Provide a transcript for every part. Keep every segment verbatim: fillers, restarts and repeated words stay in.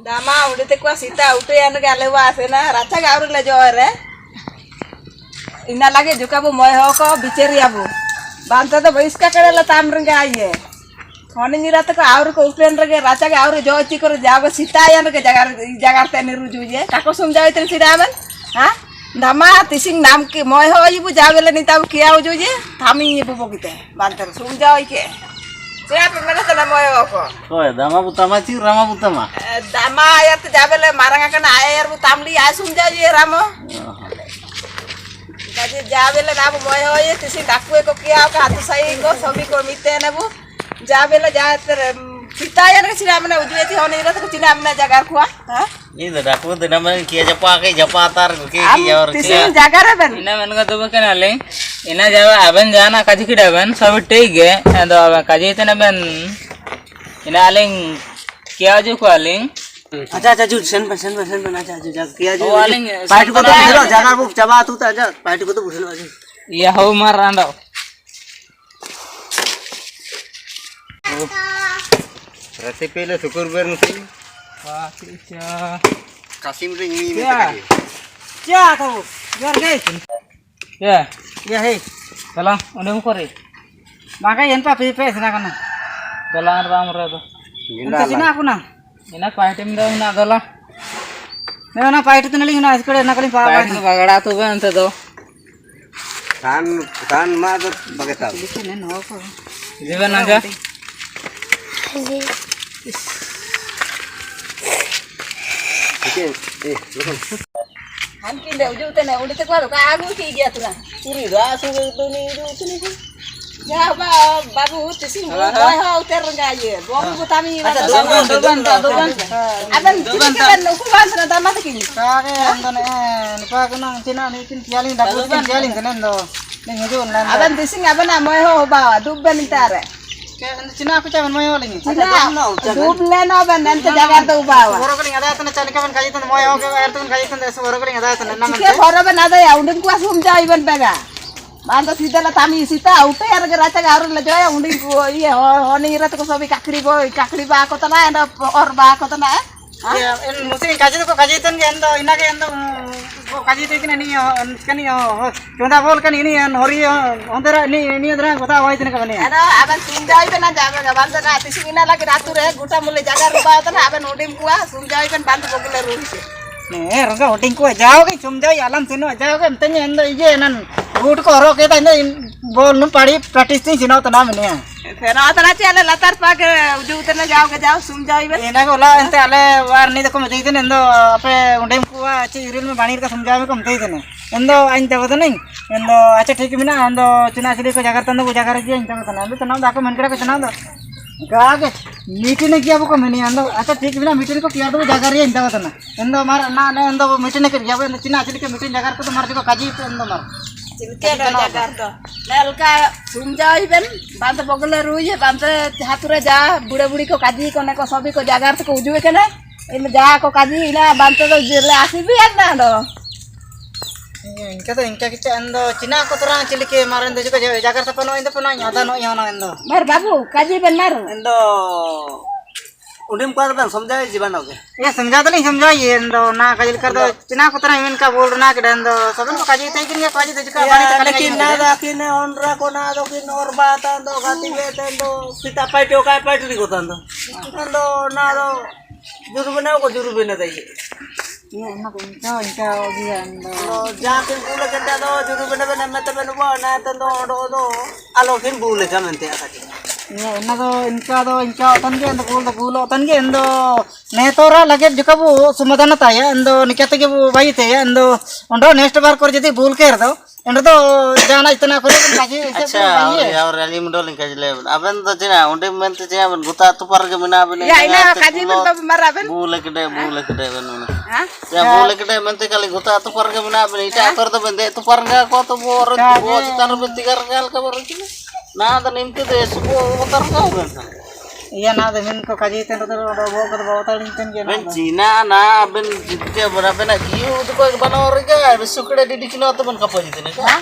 Dama, unde te kua sita, ute anu gale wa asena, racha gauru le jore. Ina lage jukabu moe hoko, bicheri abu. Banta do boiska kare la tamrnga ye. Honi nira toko auru ko upen rege, racha gauru jo chikoro jago sita yan rege jagar, jagar teni ruju ye. Kako sumjao iten siraman? Ha? Dama, tising nam ke moe ho ibu jabele nita bu kia uju ye. Tami ibu bogite. Bantar sumjao ike. Sira pe mana tana moe ho ko. Oe, dama butama chi, rama butama. Eh, dama ayar te jabele maranga kana ayar bu tamli ay sumjao ye ramo. Aha. Kaji jabele na bu moe ho ye, tising dakue ko kia ka hatu sai ko sobi ko mite na bu. Jabela ja ter, em, sita yan ke sina mana uju eti honi ira te ko sina mana jagar kua, ha? Ida daku te na mana kia japa ke japa tar ke am, kia or tising kia. Jagar aban. Ina mana ka tu bukan aling. Ina jaba aban jana kaji kida aban, sabi tege, ado aban kaji tena aban. Ina aling kia uju ko aling. Acha, acha, ju, sen ban, sen ban, sen ban, acha, ju, ja, kia ju. Oh, aling, party ko tu buselo, jagar bu jaba tu ta, acha, party ko tu buselo, acha. Iya, ho mar ando. Rasa pele syukur ber nusi. Wah, kisah. Kasim ring mi mi. Ya. Ya, kau. Biar guys. Ya. Ya, hei. Dalang, unde mu kore? Maka yen pa pe pe sina kana. Dalang ram ra do. Ente sina aku na. Ina fight em do na dalang. Na, na fight tu nali na iskore na kali pa. Fight tu bagada tu ben ente do. Tan, tan ma do bagada. Jiban aja. Oke, eh, look. Anki de uju tene, uju te kuaru ka agu ki gia tura. Turi da su tu ni uju tene. Ya ba, babu, tising, boy ho uter nga ye. Bobu tami. Acha, doban, doban, doban. Aban, doban, tising ta. Aban, uku ban sana dama takin. Kare, ando ne, eh, nipa kunang china ni kin kialing, dabu kin kialing kenen do. Ni ngejun lan. Aban tising, aban amoy ho ba, dubban intare. Ke, china aku caman moy ho lingi. China, dubban no, aban nante jaga do ba. Boro kali ada tana chani kaban kaji tana moy ho ke, air tun kaji tana, boro kali ada tana nang. Chike boro ban ada ya, undeng kua sumja iban baga. Banta sida la tami sita, ute ya raja garu la joya, undeng kua, iye, ho, ho ni ira tuku sobi kakri boy, kakri ba kota na, enda or ba kota na, eh? ᱦᱮᱸ? ᱤᱭᱟᱹ, ᱮᱱ ᱢᱩᱥᱤ ᱠᱟᱡᱤ ᱫᱚᱠᱚ ᱠᱟᱡᱤ ᱛᱟᱦᱮᱱ ᱜᱮᱭᱟ, ᱮᱱ ᱫᱚ ᱤᱱᱟᱹ ᱜᱮ, ᱮᱱ ᱫᱚ, ᱩᱸ, ᱠᱚ ᱠᱟᱡᱤ ᱛᱟᱦᱮᱸ ᱠᱟᱱᱟ, ᱱᱤᱭᱟᱹ, ᱮᱱ, ᱠᱟᱱᱤ, ᱚ, ᱦᱚ, ᱪᱚᱸᱫᱟ ᱵᱚᱞ ᱠᱟᱱᱤ, ᱱᱤᱭᱟᱹ, ᱮᱱ, ᱦᱚᱨᱤ, ᱚ, ᱚᱱᱛᱮ ᱨᱮ, ᱱᱤᱭᱟᱹ, ᱱᱤᱭᱟᱹ ᱫᱷᱟᱨᱟ ᱜᱚᱫᱟ ᱦᱚᱭ ᱛᱟᱦᱮᱱ ᱠᱟᱱᱟ, ᱱᱤᱭᱟᱹ᱾ ᱟᱫᱚ ᱟᱵᱮᱱ ᱥᱩᱢᱡᱟᱣᱤ ᱵᱮᱱ ᱟᱸᱡᱚᱢ ᱵᱮᱱ, ᱵᱟᱝ ᱫᱚ ᱱᱟ, ᱛᱤᱥᱤ ᱤᱱᱟ ᱞᱟᱹᱜᱤᱫ ᱟᱹᱛᱩ ᱨᱮ ᱜᱚᱴᱟ ᱢᱩᱞᱩᱡ ᱡᱟᱜᱟ ᱨᱩᱵᱟ ᱛᱟᱦᱮᱱᱟ, ᱟᱵᱮᱱ ᱦᱩᱰᱤᱧ ᱠᱚᱣᱟ, ᱥᱩᱢᱡᱟᱣᱤ ᱵᱮᱱ, ᱵᱟᱝ ᱫᱚ ᱵᱚᱜᱞᱮ ᱨᱩᱦᱤ ᱠᱮ᱾ ᱦᱮᱸ, ᱨᱚᱝᱜᱟ ᱦᱩᱰᱤᱧ ᱠᱚᱣᱟ, ᱡᱟᱣᱜᱮ ᱥᱩᱢᱡᱟᱣᱤ, ᱟᱞᱟᱝ ᱥᱮᱱᱚᱜᱼᱟ, ᱡᱟᱣᱜᱮ ᱢᱤᱛᱟᱹᱧᱟ, ᱮᱱ ᱫᱚ ᱤᱭᱟᱹ, ᱮᱱᱟᱱ ᱵᱩᱴ ᱠᱚ ᱦᱚᱨᱚᱜ ᱠᱮᱫᱟ, ᱤᱧ ᱫᱚ ᱵᱚᱞ ᱱᱩ ᱯᱟᱲᱤ practice ᱛᱤᱧ ᱥᱮᱱᱚᱜ ᱛᱟᱦᱮᱱᱟ, ᱢᱮᱱᱮᱭᱟ᱾ ᱥᱮᱱᱚᱜ ᱛᱟᱦᱮᱱᱟ ᱪᱮ, ᱟᱞᱮ ᱞᱟᱛᱟᱨ ᱯᱟᱠ ᱩᱡᱩᱜ ᱛᱟᱦᱮᱱᱟ, ᱡᱟᱣᱜᱮ ᱡᱟᱣ ᱥᱩᱢᱡᱟᱣᱤ ᱵᱮᱱ᱾ ᱮᱱᱟ ᱜᱮ ᱚᱞᱟ ᱮᱱᱛᱮ ᱟᱞᱮ ᱟᱨ ᱱᱤ ᱫᱚᱠᱚ ᱢᱮᱛᱟᱹᱧ ᱛᱟᱦᱮᱱᱟ, ᱮᱱ ᱫᱚ ᱟᱯᱮ ᱚᱸᱰᱮᱢ ᱠᱚᱣᱟ ᱪᱮ ᱤᱨᱤᱞ ᱢᱮ ᱵᱟᱹᱱᱤ ᱨᱮᱠᱚ ᱥᱩᱢᱡᱟᱣᱤ ᱢᱮ ᱠᱚ ᱢᱮᱛᱟᱹᱧ ᱛᱟᱦᱮᱱᱟ᱾ ᱮᱱ ᱫᱚ ᱟᱧ ᱛᱟᱵᱚ ᱛᱟᱦᱮᱱᱟᱹᱧ, ᱮᱱ ᱫᱚ ᱟᱪᱪᱷᱟ ᱴᱷᱤᱠ ᱢᱮᱱᱟᱜᱼᱟ, ᱮᱱ ᱫᱚ ᱪᱤᱱᱟ ᱪᱤᱞᱤ ᱠᱚ ᱡᱟᱜᱟᱨ ᱛᱟᱦᱮᱱ ᱫᱚ ᱡᱟᱜᱟᱨ ᱜᱮ ᱟᱧ ᱛᱟᱵᱚ ᱛᱟᱦᱮᱱᱟ᱾ ᱮᱱ ᱫᱚ ᱛᱟᱦᱮᱱᱟ ᱫᱚ ᱟᱠᱚ ᱢᱮᱱ ᱠᱮᱫᱟ ᱠᱚ ᱪᱤᱱᱟ ᱫᱚ ᱜᱟᱜᱮ meeting ᱜᱮᱭᱟ ᱵᱚ ᱠᱚ ᱢᱮᱱᱮᱭᱟ᱾ ᱮᱱ ᱫᱚ ᱟᱪᱪᱷᱟ ᱴᱷᱤᱠ ᱢᱮᱱᱟᱜᱼᱟ, meeting ᱠᱚ ᱛᱮᱭᱟᱨ ᱫᱚ ᱡᱟᱜᱟᱨ ᱜᱮ ᱟᱧ ᱛᱟᱵᱚ ᱛᱟᱦᱮᱱᱟ᱾ ᱮᱱ ᱫᱚ ᱢᱟᱨ ᱱᱟ ᱱᱮ ᱮᱱ ᱫᱚ meeting ᱠᱮᱫ ᱜᱮᱭᱟ ᱵᱚ, ᱮᱱ ᱫᱚ ᱪᱤᱱᱟ ᱪᱤᱞᱤ ᱠᱚ meeting ᱡᱟᱜᱟᱨ ᱠᱚ ᱫᱚ ᱢᱟᱨ ᱡᱚᱠᱚ ᱠᱟᱡᱤ ᱛᱮ ᱮᱱ ᱫᱚ ᱢᱟᱨ ᱪᱤᱞᱠᱮ ᱫᱚ ᱡᱟᱜᱟᱨ ᱫᱚ ᱱᱮᱞᱠᱟ ᱥᱩᱢᱡᱟᱣᱤ ᱵᱮᱱ ᱵᱟᱱᱛᱮ ᱵᱚᱜᱞᱮ ᱨᱩᱭᱮ ᱵᱟᱱᱛᱮ ᱦᱟᱛᱩ ᱨᱮ ᱡᱟ ᱵᱩᱲᱟᱹ ᱵᱩᱲᱤ ᱠᱚ ᱠᱟᱡᱤ ᱠᱚ ᱱᱮ ᱠᱚ ᱥᱚᱵᱤ ᱠᱚ ᱡᱟᱜᱟᱨ ᱛᱮᱠᱚ ᱩᱡᱩᱭᱮ ᱠᱟᱱᱟ᱾ ᱮᱱ ᱡᱟ ᱠᱚ ᱠᱟᱡᱤ ᱤᱱᱟ ᱵᱟᱱᱛᱮ ᱫᱚ ᱡᱮᱞᱮ ᱟᱥᱤ ᱵᱤ ᱟᱱ ᱫᱚ᱾ ᱤᱱᱠᱟ ᱫᱚ ᱤᱱᱠᱟ ᱜᱮᱪᱚ ᱮᱱ ᱫᱚ ᱪᱤᱱᱟ ᱠᱚ ᱛᱚᱨᱟ ᱪᱤᱞᱤ ᱠᱮ ᱢᱟᱨᱮᱱ ᱫᱚ ᱡᱚᱠᱷᱚᱡ ᱡᱟᱜᱟᱨ ᱛᱟᱯᱟ ᱱᱚᱜᱼᱚᱭ ᱤᱧ ᱫᱚ ᱯᱩᱱᱟᱹᱧ ᱟᱫᱟ ᱱᱚᱜᱼᱚᱭ ᱚᱱᱟ ᱮᱱ ᱫᱚ᱾ ᱢᱟᱨ ᱵᱟᱵᱩ ᱠᱟᱡᱤ ᱵᱮᱱ ᱢᱟᱨ᱾ ᱮᱱ ᱫᱚ ᱩᱰᱤᱢ ᱠᱚ ᱫᱚ ᱵᱮᱱ ᱥᱚᱢᱡᱷᱟᱣ ᱡᱤᱵᱟᱱ ᱜᱮ᱾ ᱮ ᱥᱚᱢᱡᱷᱟᱣ ᱫᱚᱞᱤᱧ ᱥᱚᱢᱡᱷᱟᱣ ᱤᱭᱟᱹ ᱮᱱ ᱫᱚ ᱚᱱᱟ ᱠᱟᱡᱤ ᱞᱮᱠᱟ ᱫᱚ ᱪᱤᱱᱟ ᱠᱚ ᱛᱚᱨᱟ ᱢᱮᱱ ᱠᱟ ᱵᱚᱞ ᱨᱮᱱᱟ ᱠᱮᱰᱟ ᱮᱱ ᱫᱚ ᱥᱚᱵᱮᱱ ᱠᱚ ᱠᱟᱡᱤ ᱛᱟᱦᱮᱸ ᱠᱟᱱ ᱜᱮᱭᱟ ᱠᱚ ᱠᱟᱡᱤ ᱫᱚ ᱪᱤᱠᱟ ᱵᱟᱹᱲᱤ ᱛᱟᱠᱟ ᱞᱮᱠᱟ ᱞᱮᱠᱤᱱ ᱤᱭᱟᱹ ᱱᱟ ᱫᱚ ᱟᱹᱠᱤᱱ ᱚᱱᱨᱟ ᱠᱚ ᱱᱟ ᱫᱚ ᱠᱤᱱ ᱚᱨ ᱵᱟ ᱛᱟᱱ ᱫᱚ ᱜᱟᱛᱤ ᱵᱮ ᱛᱟᱱ ᱫᱚ ᱯᱤᱴᱟ ᱯᱟᱭᱴᱤ ᱚᱠᱟᱭ ᱯᱟᱭᱴᱤ ᱠᱚ ᱛᱟᱱ ᱫᱚ᱾ ᱮᱱ ᱫᱚ ᱱᱟ ᱫᱚ ᱡᱩᱨᱩ ᱵᱮᱱᱟᱣ ᱠᱚ ᱡᱩᱨᱩ ᱵᱮᱱᱟᱣ ᱫᱟᱭ᱾ ᱤᱭᱟᱹ, ᱚᱱᱟ ᱠᱚ ᱤᱱᱠᱟ, ᱤᱱᱠᱟ ᱜᱮ ᱮᱱ ᱫᱚ᱾ ᱟᱫᱚ ᱡᱟᱦᱟᱸ ᱠᱤᱱ ᱵᱩᱞ ᱟᱠᱟᱱ ᱛᱮ ᱟᱫᱚ ᱡᱩᱨᱩ ᱵᱮᱱᱟᱣ ᱵᱮᱱᱟᱣ ᱢᱮᱱᱛᱮ ᱵᱮᱱ ᱩᱵᱟ, ᱚᱱᱟ ᱛᱮ ᱫᱚ ᱚᱸᱰᱮ ᱫᱚ ᱟᱞᱚ ᱠᱤᱱ ᱵᱩᱞ ᱟᱠᱟᱱ ᱢᱮᱱᱛᱮ ᱟᱠᱟ ᱠᱤᱱ᱾ ᱤᱭᱟᱹ, ᱚᱱᱟ ᱫᱚ ᱤᱱᱠᱟ ᱫᱚ ᱤᱱᱠᱟ ᱚᱛᱟᱱ ᱜᱮ, ᱮᱱ ᱫᱚ ᱵᱩᱞ ᱫᱚ ᱵᱩᱞ ᱚᱛᱟᱱ ᱜᱮ, ᱮᱱ ᱫᱚ ᱱᱮᱛᱚᱨᱟ ᱞᱟᱹᱜᱤᱫ ᱡᱚᱠᱷᱚᱱ ᱵᱚ ᱥᱚᱢᱟᱫᱷᱟᱱ ᱛᱟᱭᱟ, ᱮᱱ ᱫᱚ ᱱᱤᱠᱟ ᱛᱮᱜᱮ ᱵᱚ ᱵᱟᱭ ᱛᱟᱭᱟ, ᱮᱱ ᱫᱚ ᱚᱸᱰᱮ next ᱵᱟᱨ ᱠᱚᱨᱮ ᱡᱩᱫᱤ ᱵᱩᱞ ᱠᱮᱫ ᱫᱚ, ᱮᱱᱨᱮ ᱫᱚ ᱡᱟᱦᱟᱱᱟᱜ ᱤᱛᱟᱹᱱᱟ ᱠᱚᱨᱮ ᱵᱚᱱ ᱠᱟᱡᱮ ᱮᱥᱮ ᱟᱪᱪᱷᱟ, ᱵᱚᱱ ᱵᱟᱭᱮ᱾ ᱟᱣᱨᱮ, ᱟᱣᱨᱮ, ᱟᱹᱞᱤᱧ ᱢᱩᱰᱚᱞᱤᱧ ᱠᱟᱡᱽ ᱞᱟᱹᱭ ᱟᱵᱮᱱ᱾ ᱟᱵᱮᱱ ᱫᱚ ᱪᱮᱫ ᱚᱸᱰᱮ ᱢᱮᱱᱛᱮ ᱪᱮᱫ ᱟᱵᱮᱱ ᱜᱚᱴᱟ ᱟᱹᱛᱩ ᱯᱟᱨᱟ ᱜᱮ ᱢᱮᱱᱟᱜ ᱵᱮᱱᱟ, ᱭᱟ, ᱤᱱᱟᱹ ᱤᱱᱟᱹ ᱠᱟᱡᱮ ᱵᱮᱱ ᱵᱩᱞᱚᱜ, ᱵᱟᱵᱮ ᱢᱟᱨᱟ ᱵᱮᱱ᱾ ᱵᱩᱞ ᱠᱮᱫᱮ, ᱦᱮᱸ? ᱵᱩᱞ ᱠᱮᱫᱮ ᱵᱮᱱ ᱢᱮᱱᱟ᱾ ᱦᱮᱸ? ᱭᱟ, ᱦᱮᱸ᱾ ᱵᱩᱞ ᱠᱮᱫᱮ ᱢᱮᱱᱛᱮ ᱠᱷᱟᱹᱞᱤ ᱜᱚᱴᱟ ᱟᱹᱛᱩ ᱯᱟᱨᱟ ᱜᱮ ᱢᱮᱱᱟᱜ ᱵᱮᱱᱟ, ᱮᱴᱟᱜ ᱦᱮᱸ? ᱟᱹᱛᱩ ᱨᱮᱫᱚ ᱵᱮᱱ ᱫᱮᱡ ᱟᱹᱛᱩ ᱯᱟᱨᱟ ᱠᱚᱣᱟ ᱛᱚ, ᱵᱚᱦᱚᱜ ᱨᱮ, ᱮᱴᱟᱜ ᱵᱚᱦᱚᱜ ᱜᱮ᱾ ᱪᱮᱛᱟᱱ ᱨᱮ ᱵᱮᱱ ᱛᱤᱜᱟᱨ ᱜᱟᱞ ᱠᱟ ᱵᱚᱨᱚ ᱪᱮᱫ? ᱱᱟ ᱫᱚ ᱱᱤᱢᱠᱟᱹ ᱫᱚ ᱥᱩᱵᱚ ᱚᱵᱚᱛᱟᱨ ᱠᱟ ᱵᱮᱱ ᱠᱷᱟᱱ᱾ ᱤᱭᱟᱹ, ᱱᱟ ᱫᱚ ᱢᱮᱱ ᱠᱚ ᱠᱟᱡᱮ ᱛᱮᱱ ᱨᱮᱫᱚ ᱚᱸᱰᱮ ᱵᱚᱦᱚᱜ ᱠᱚᱫᱚ ᱵᱟᱵᱟ ᱛᱟᱹᱲᱤᱧ ᱛᱮᱱ ᱜᱮᱭᱟ, ᱵᱮᱱ ᱱᱟ ᱫᱚ᱾ ᱪᱤᱱᱟ, ᱱᱟ ᱟᱵᱮᱱ ᱡᱤᱛᱠᱟᱹ ᱵᱚᱱ ᱟᱵᱮᱱᱟᱜ ᱡᱤᱣᱤ ᱩᱫᱩᱜ ᱠᱚ ᱵᱟᱱᱟᱣ ᱨᱮᱜᱮ, ᱟᱨ ᱥᱩᱠᱲᱮ ᱰᱤᱰᱤ ᱠᱤᱱ ᱚᱛᱚ ᱵᱮᱱ ᱠᱟᱯᱟ ᱡᱤᱛᱱᱟ ᱠᱟ? ᱦᱮᱸ?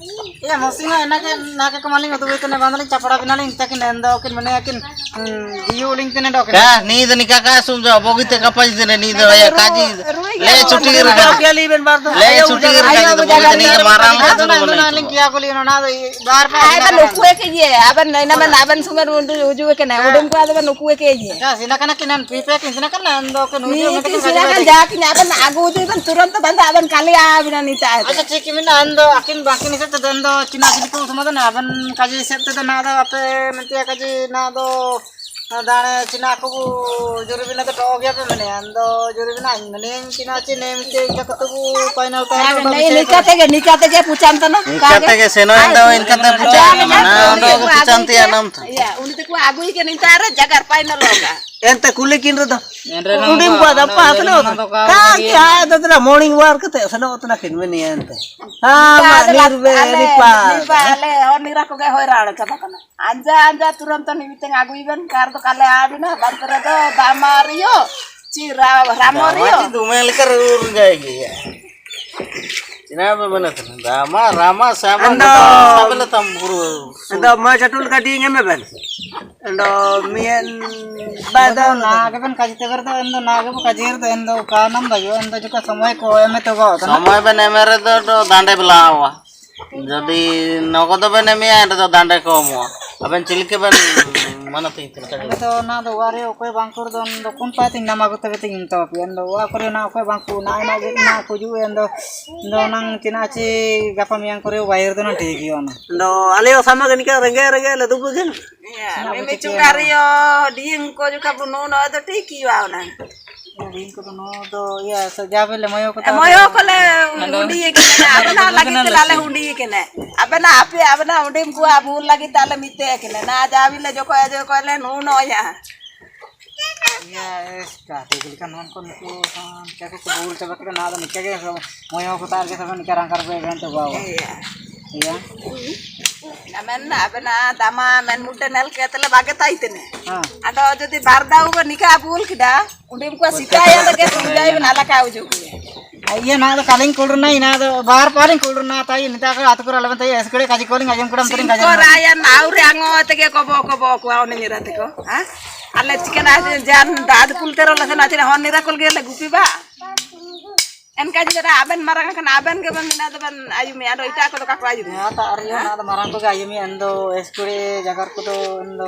Iya, masi ma, enake, enake ko maling udu ite ne bandali chapara binali inta kin endo kin mane akin, hmm, diu ling tene do kin. Ka, ni de ni kaka sum jo, bogi te kapa jide ne ni de ya kaji. Le chuti kar ka. Le chuti kar ka, bogi te ni de maram ka tu ne. Ling kia ko li no na de, bar pa. Ai, ba nukue ke ye, aban na, na, aban sumer undu uju ke na, udum ko ada ba nukue ke ye. Ka, sina kana kinan pipe kin sina kana ando ke nuju. Ni kin sina kan ja kin aban agu uju kan turun to banda aban kali abina nita. Acha, chiki mina ando akin bangkin ise te dando china chili ko suma dana aban kaji ise te dana do ape mentia kaji na do. Dane china aku bu jurubina to toge ape mene ando jurubina mene china chine mite jaku tu bu final ta. Nika tege, nika tege puchan tana. Nika tege seno endo, nika tege puchan. Na ando puchan tia nam. Iya, uni te ku agu ikan intara jagar final loga. Ente kuli kin rada. Udim gua da pa seno. Ka kya da da morning walk te seno tana kin meni ente. Ha ma nirbe nipa. Nipa le on nira ko ge hoi rano chapa kana. Anja anja turon to ni miteng agu iben kar to kale abina bantere do damario. Chira ramorio. Dama chi dumel kar ur gai ge ya. China be mana tu dama rama sama ando. Sabela tamburu. Ando ma chatul ka ding eme ben. Ando mien bada na ke ben kaji tegar do endo na ke bu kaji do endo kanam da yo endo juga samay ko eme to ba. Samay ben eme re do do dande belawa. Jodi nogodo ben emiya, ende do dande ko mo. Aben chilike ben mana tu itu. Ende do na do wari okoi bangkur do endo kun pati nama gute bete inta pi endo wa kore na okoi bangku na na na kuju endo endo nang china chi gapa miyang kore wire do na tegi ona. Endo ale o sama gani ka renge renge le dubu gen. Iya, mimi chungario dieng ko juga bunu no do tegi wa ona. Iya, ringku tu no do, iya, sejabe le moyo ko. Moyo ko le undi kene, abena lagi te lale undi kene. Abena api, abena undi mku abu lagi tale mite kene. Na jabi le joko joko le nu no ya. Iya, es ka te gili kan wan kon ko san, kya ko bul te bakre na do nikah ke moyo ko tar ke saban nikah rangkar be event to bawa. Iya. Iya. Amen, aben dama, amen mudde nel ketele bage taitene. Ah. Ado jodi barda uba nika bul kida, udim kua sita ya lage tunjai ben alaka uju. Iya, na do kaling kulruna, ina do bar paling kulruna tai, nita ka atukura laban tai, eskure kaji koling ayam kudam tering kaji. Kora ya na ure ango tege kobo kobo kua one nira teko. Ha? Ale chicken aje jan dad kultero la sana chine hon nira kol gele gupi ba. En kaji dara aben marang kan aben ke ben nina do ben ayumi ado ita ko do kaku ayumi. Ya ta ario na do marang ko ayumi endo eskure jagar ko do endo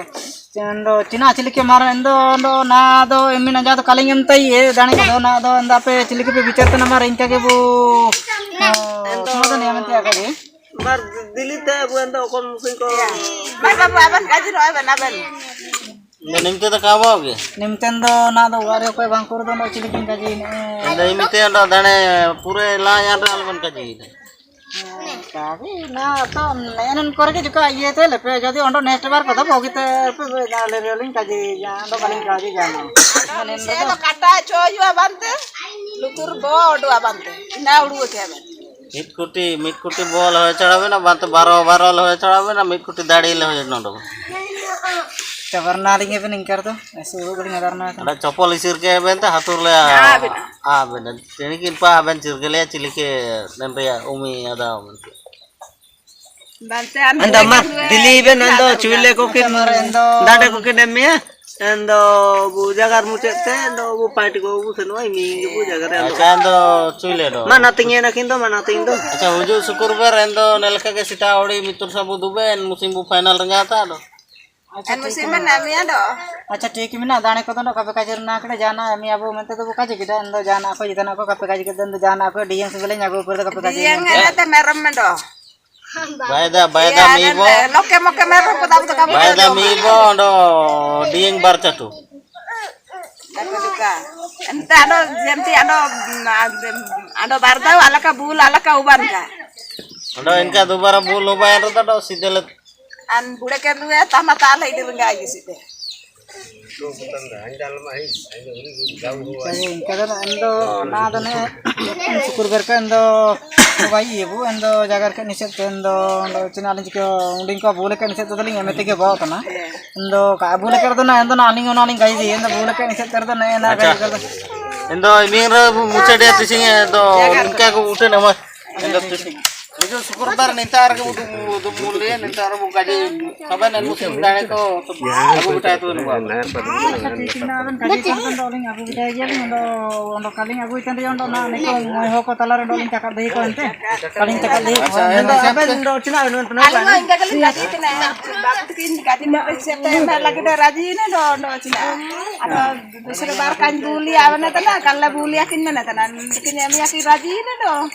endo china chilike marang endo endo na do emi na jado kaling em tai e dane ko do na do endo ape chilike pe bichar tana mar inka ke bu. Endo na do niamen te akaji. Bar dili te bu endo kon musing ko. Bai babu aben kaji ro aben aben. Endo nimte do kabaoge? Nimten do na do wari okoi bangkur do no chilikin kaji ne. Endo imite endo dane pure la yan re alban kaji. Kaji na to nenen korke juka iye te lepe jodi ondo next bar kodo bogite pe na le rolling kaji ya ondo kaling kaji ya no. Endo kata choyu abante lukur bodo abante na uru ke abante. Mit kuti, mit kuti bol hoye charabe na, bante baro, baro le hoye charabe na, mit kuti dari le hoye nondo. Chabar na ringe ben ingkar to, aise wo gari ngadar na. Ada chopol isir ke ben ta hatur le a, a ben. Tini kin pa ben chirke le chilike nempe ya umi ada umi. Anda ma, dili ben ando chuile ko kin, dada ko kin emia. Endo bu jagar muchete, endo bu paiti ko bu senua imi bu jagar endo. Acha endo chuile do. Mana ting ena kindo, mana ting do. Acha huju sukur ber endo nelka ke sita ori mitur sabu duben musim bu final rengata do. En musim mana mi ando. Acha thik mina dane ko do kape kajir na kede jana ami abu mente do bu kaji kede endo jana ko jitana ko kape kaji kede endo jana ko diang sebelenya ko kede kape kaji. Diang ena te meram mendo. Baida, baida mi bo. Loke moke mero ko dabu dabu. Baida mi bo ando dieng bar chatu. Dabu duka. Enta ando jemti ando ando bardau alaka bul alaka uban ka. Ando inka dubara bul uban ando tado sidele. An bude ke due tama tala idi renga ayu side. Inka, inka dana, endo, na dana, sukur berka, endo, bai, ibu, endo, jagar ka niset, endo, endo, china alin chiko, unding ko, bule ka niset, tadali, emete ke bau tana. Endo, ka, bule ka dana, endo, na, aling, na, aling, gai di, endo, bule ka niset, dana, na, gai, gai. Endo, iming ra, mucha dia, tising, endo, inka ko, ute nama. Endo, tising. Itu syukur bar ninta arga udu udu mulia ninta arga bu gaji saban anu sing dane ko abu bita itu anu ba. Abu bita iya ando ando kaling abu itan dia ando na neko moho ko talar ando ling cakap deh ko ente. Kaling cakap deh. Ando aben ando cina anu pernah. Aling enggak kaling gaji cina. Babu tuh kin gaji na siapa yang lagi dah rajin ando ando cina. Atau sudah bar kan buli awan na tana kala buli akin na tana bikin yang yakin rajin ando.